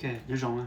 Nyob zoo na.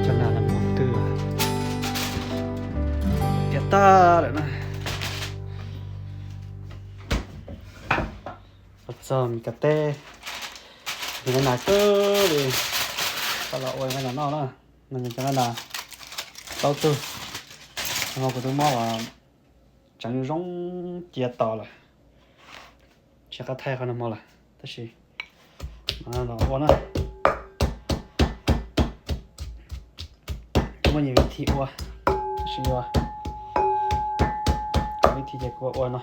Cov nas los mus twg tiav tag lawm na. Los txog Mes Kas teb, nqaij nas kawg li, coj los ua nqaij nas noj na. No cov nqaij nas plaub tug, no kuv twb muab ua tseev zoo cia tos lawm, tsis qab thaij qhov no hmo lawm, tab sis los ua na. Muaj nyias vib thi ua, tab sis ua vib thi ces kuv ua no.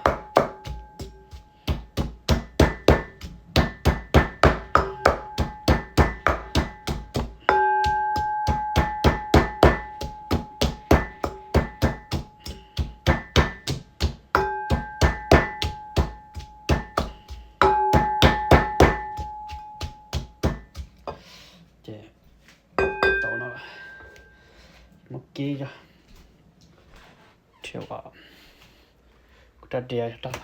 Ces tau no lawm, kib yog, rhiav kuv rab diav yog rab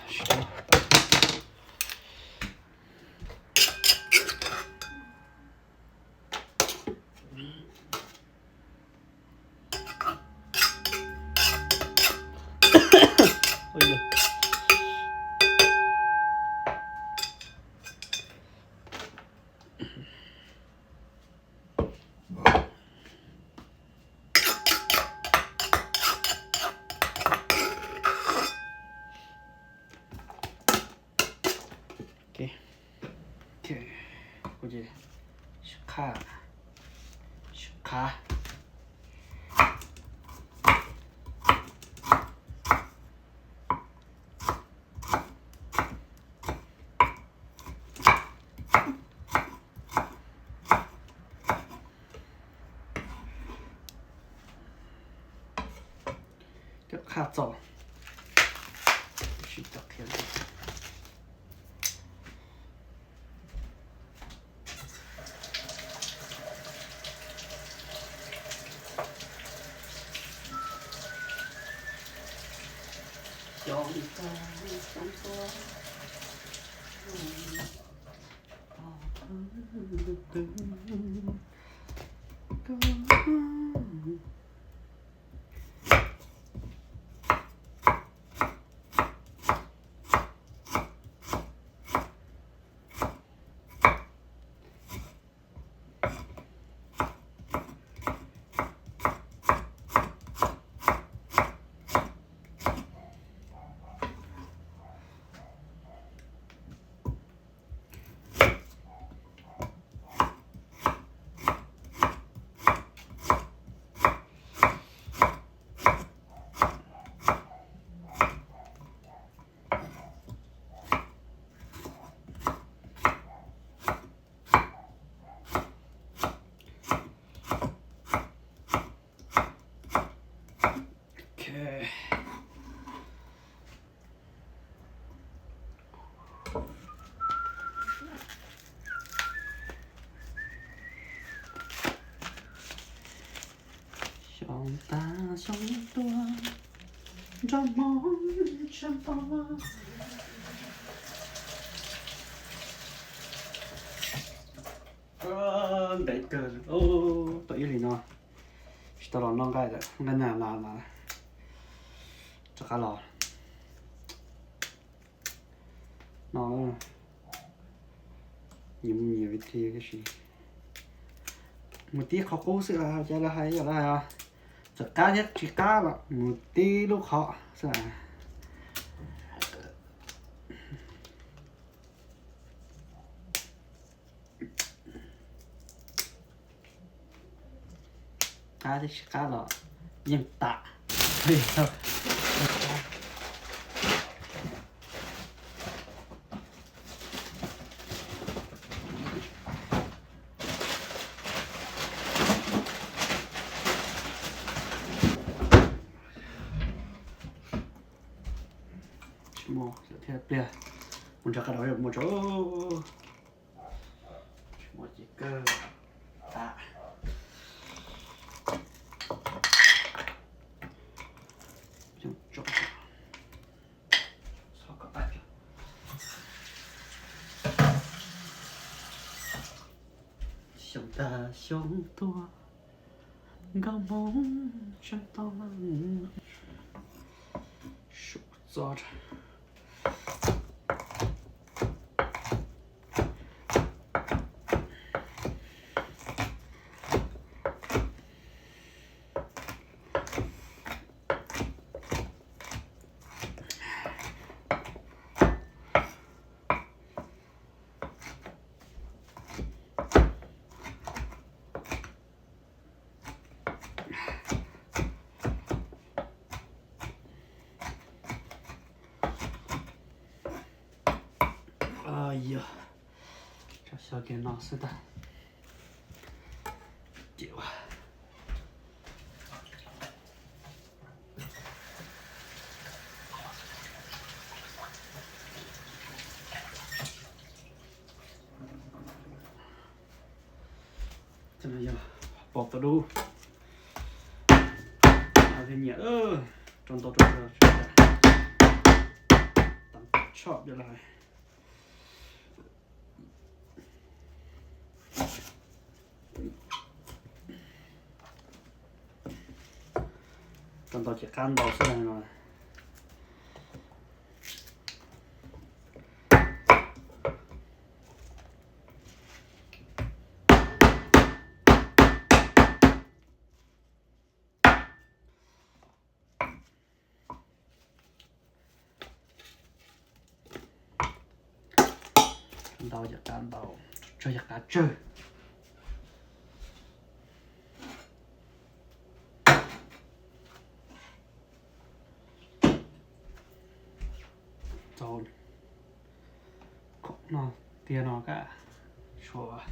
Sib qha, sib qha. Cov qha txaus, sib cov qhia. Xyoo tag xyoo tuaj, nrog Hmoob tseem tau. Ntev kawg, tau ib hlis no tsis tau los noj nqaij lawm, nqaij nag las las. Rov qab los no, nyias mus nyias vim tiag tiam sis mus tib qhov qub xwb, cas lawv hais, yog lawv hais txawm qab thiab tsis qab los mus tib lub qhov xwb. Qab thiab tsis qab los yeej tas. Tsis muaj thiab pliag, mus nrog qab dau mus tso. Tsis muaj ces kawg tas. Xyoo tag xyoo tuaj, nkauj Hmoob tseem tau. Sub txo. Yog, tso xyov kiag no xwb tag. Ces ua Yog pom tau dub. Thiaj nyiam, rau ntau rau, tam tshoj peb lawm. Rau ntau ces qab ntau xwb no. Ntau ces qab ntau, tsawg ces qab tsawg. Tau khoom no tiag no kaj, tshuav.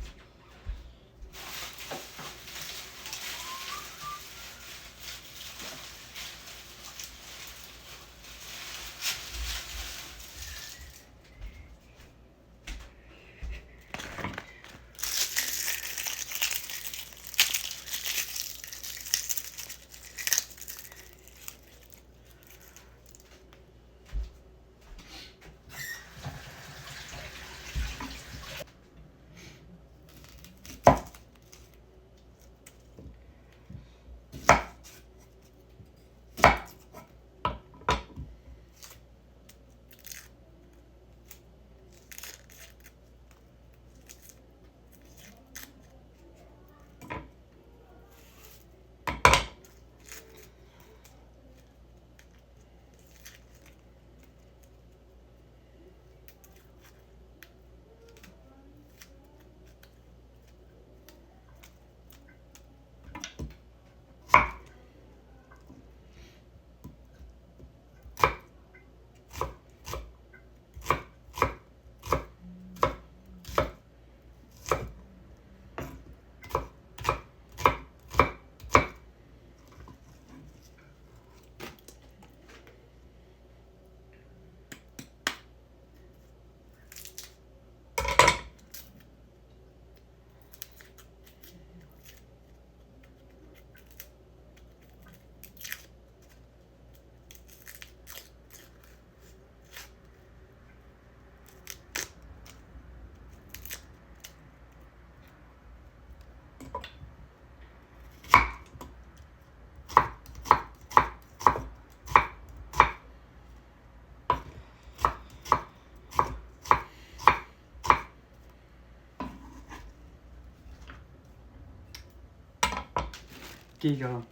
Ci cov,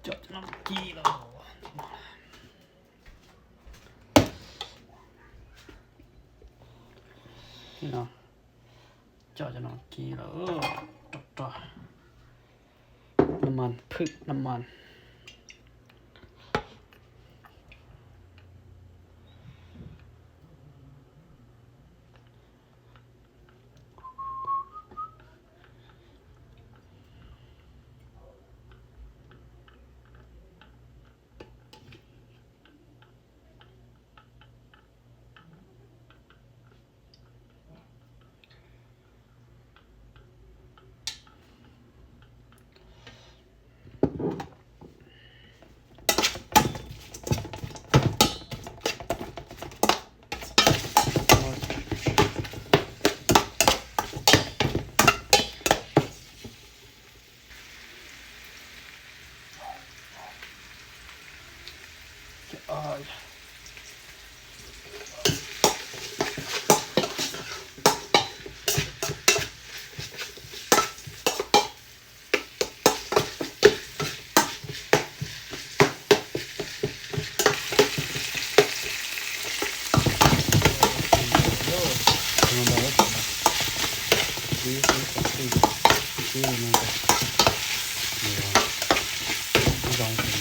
cov no ci lawm. Cov cov no ci lawm, rau rau. Nam mas phwm nam mas.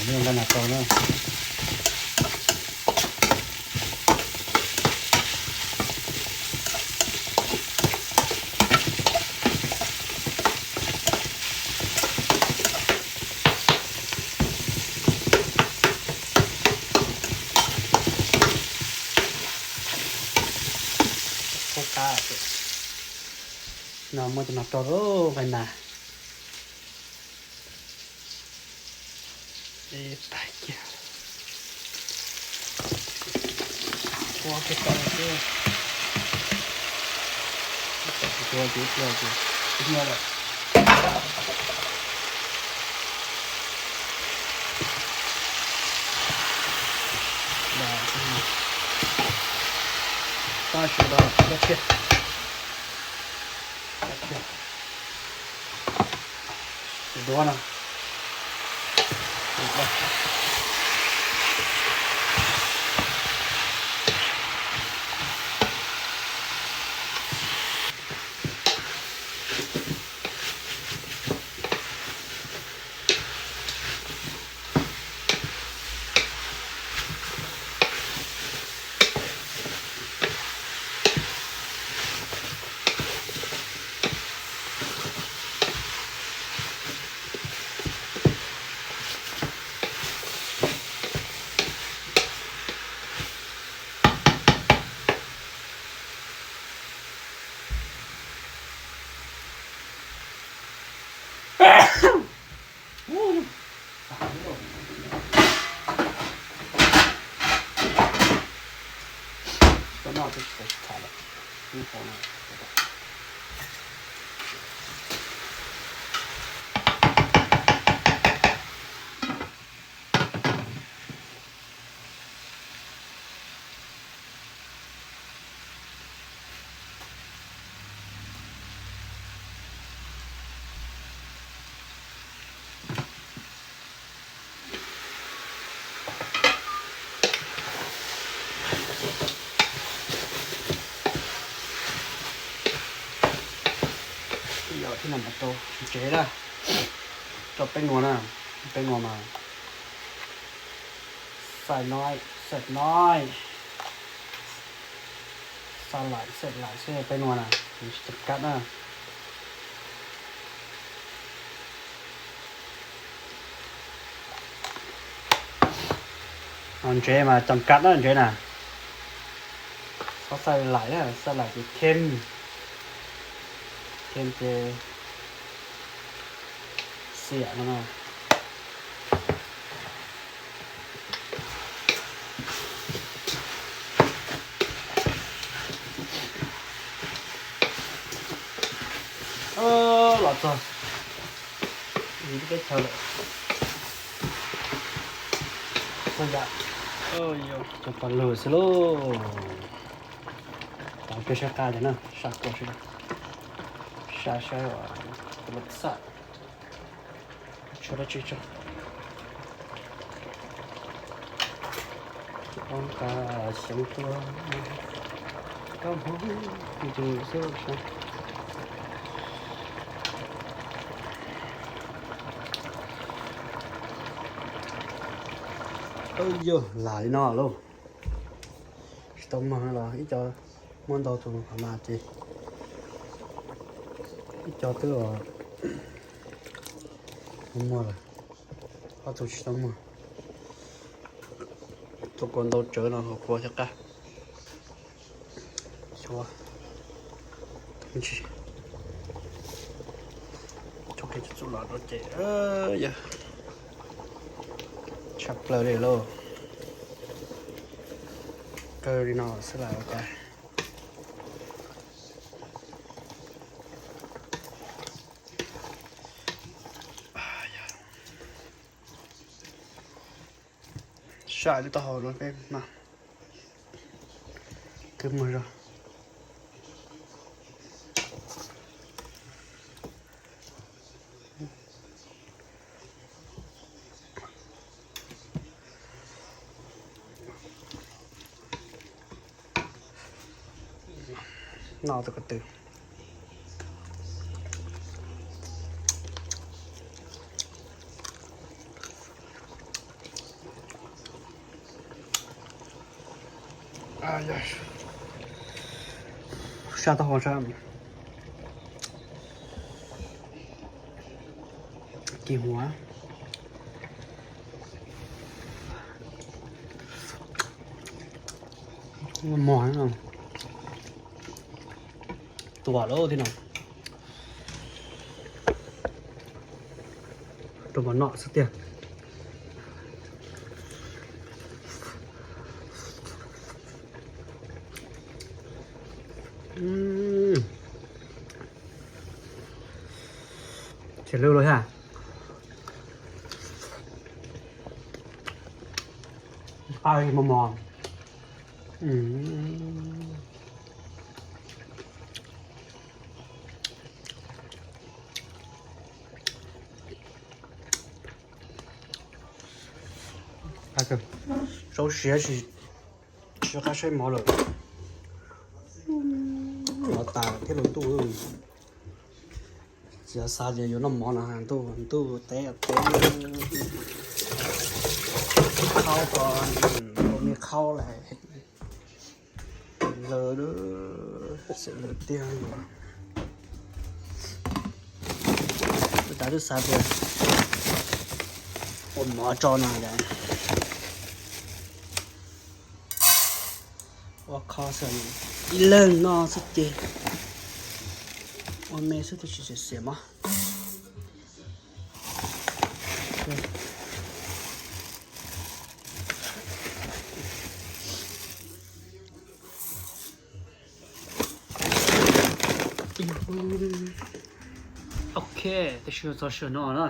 Zoo, nqa nas rau na. Ub, qab no muab cov no rau lub nqaij nas. Ib tag kiag. Ua kiag tau xwb. Tua ces tua ces ib hnub lawm. Pab sawv daws, pab thiab. Ces duab no. Yog thiab no mas rau ntsev na, rau peb nuas na, peb nuas mas xaij noib, xaij noib, xaij laim, xaij laim xwb peb nuas na, tsis cov kab na. Ntsev mas cov kab na ntsev na. Xob xaij laim na, xaij laim ces thêm, thêm ces xiam no na. Los txog ib teb chaws lawm. Txog yam, cov pos lug xwb lauj. Tau peb sab qab cov na, sab kua sab, sab saib tus laj xaj. Tshuav dab tsi tso. Ob nqa xyoob tuaj, kab hmoov tus xwb. Yog lam li no lauj. Tsis tau muag los ib co muab ntau tus qhov mas ces ib co twb muag lawm, ob tug tsis tau muag. Tus kua ntau tsawv no hauv kua cov qab. Xyuas tus me ntsis, tso kiag txuj lom rau ces yog tshaj plaws li lauj. Kaw li no xwb las ua cas. Saj li taub hau no peb no, twb muag zog. Noj tus ko tw. Saj taub hau sab. Kis huav. Mos no. Tuam lawm thiab no. Rau mov noj xwb tiag. Lwj lawm thiab. Qab mos mos. Saub siav tsis, tsis qab saib mov lawm. Mov tas thiab los ntuj. Txiv xav tias yuav noj mov no ntuj ntuj teb teb. Qhaub ko, ua me qhaub lawm. Lawm, lawm tiag. Ua cas twb xav tias ua mov tso no. Ua qho xwb, ib leeg noj xwb ces ua me xwb twb tsis xiam xiam mog. Ok, tab sis txog sij hawm no na.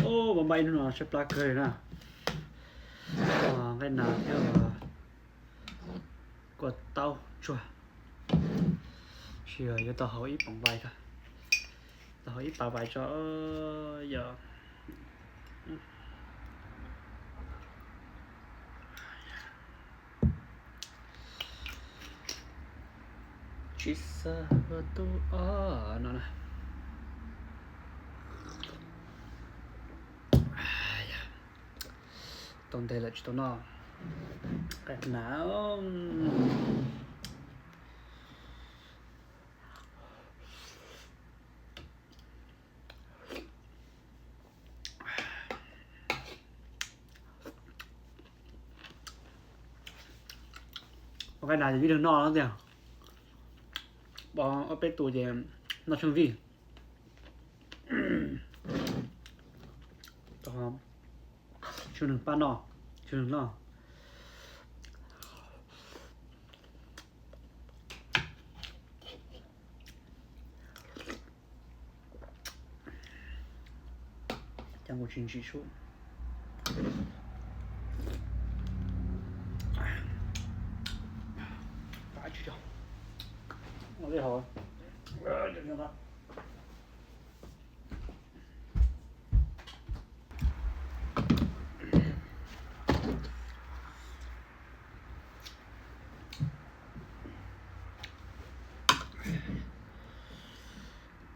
Ub, npaj ib hnub no tshaib plab kawg li na. Nqaij nas thiab kua taub tsuag. Tab sis yuav tau haus ib poom vais, tau haus ib pas vais tso. Yog tsis xav ua tub os no na. Tau ntev lawm tsis tau noj nqaij nas. Ua nqaij nas ces ib leeg noj no tiag. Pom ob peb tus ces noj tsheej vij. Tsheej neeg pab noj, tsheej neeg noj. Cas kuv tsis ntsim sub.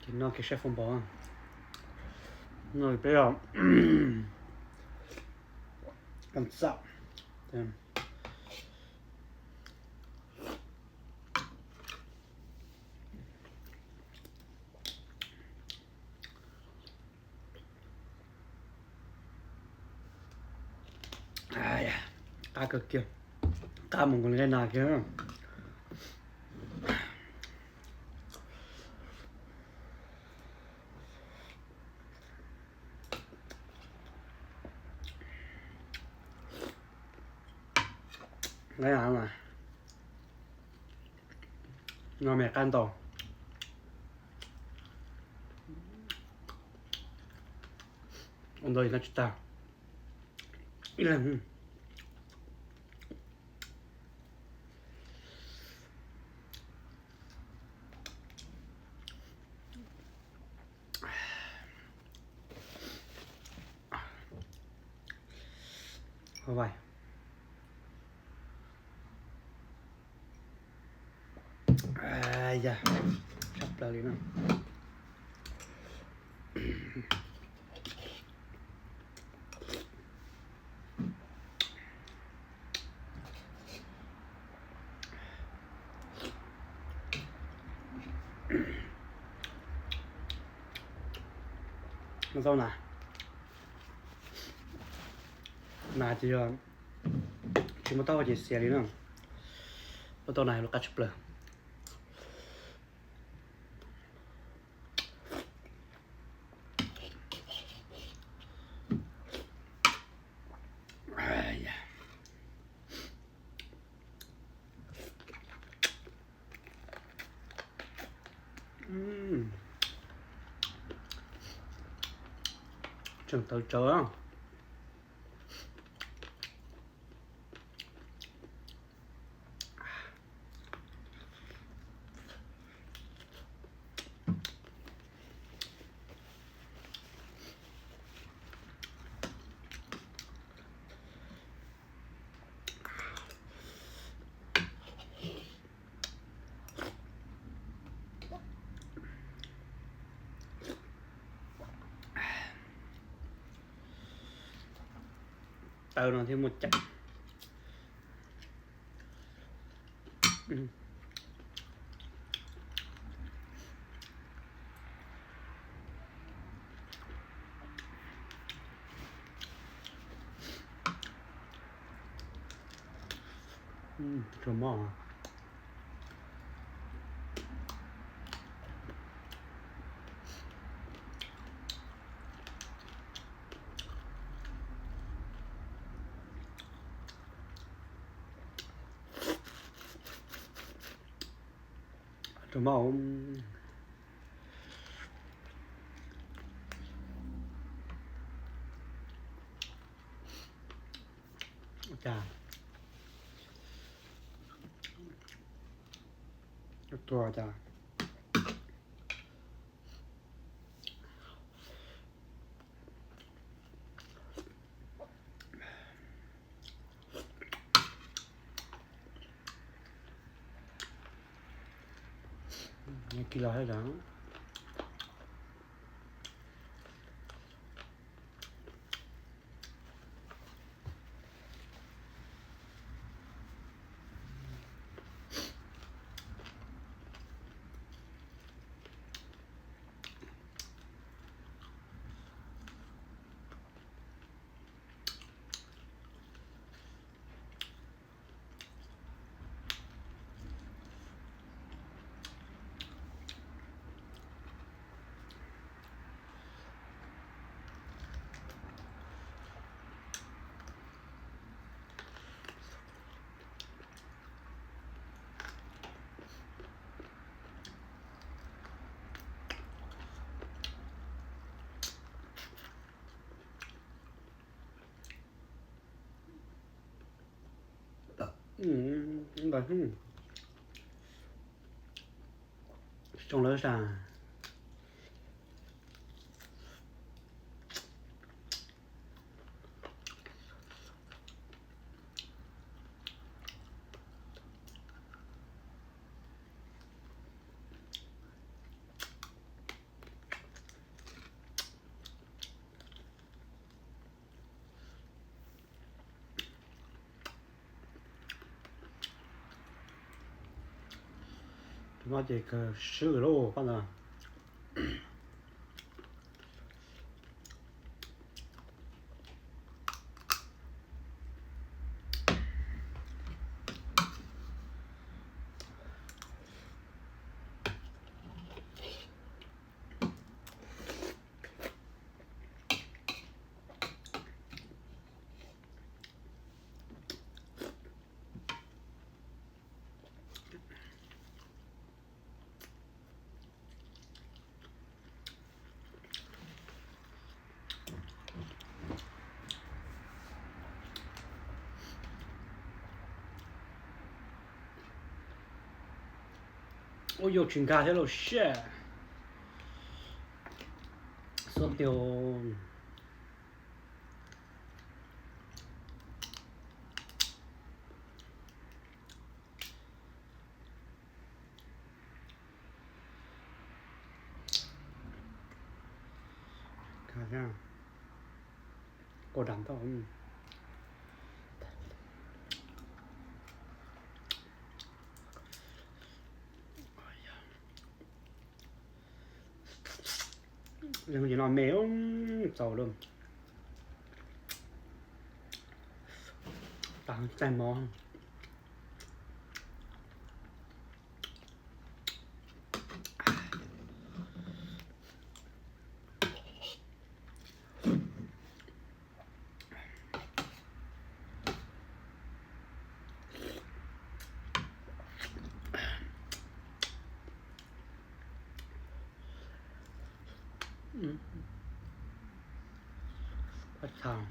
Ces noj kev saib foob npog. Noj peb os. Txam. Qab kawg kiag, qab mus nkaus li nqaij nas kiag. Nqaij nas mas no me qab ntau. Ua ntau no tsis tag. Ib leeg. Hov vais. Yog, tshaj plaws li na. Muaj tau na, nas ces yog tsis muaj taub hau ces xiav li na. Muaj tau nas yog lub qab tshaj plaws. Tseem tawv tsawv. Tawv no thiaj muaj ceem. Tsuas mob. Tsuas mob. Cas tuag cas. Kis los thiab. Tsoo lawv sas. Tus no ces kawg swb lawm pab ntawd. Ua yus tsis nkag thiab los siab. Xuab tiag. Koj dam ntau. Leej no me txaus lawm. Tag txaij mov. Ua tsaug.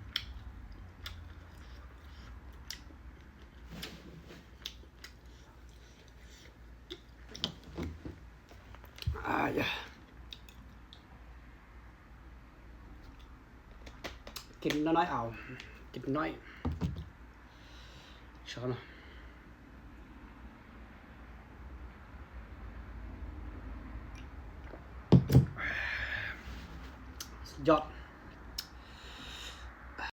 Kim no nói ảo, kim nói, sao no. Yog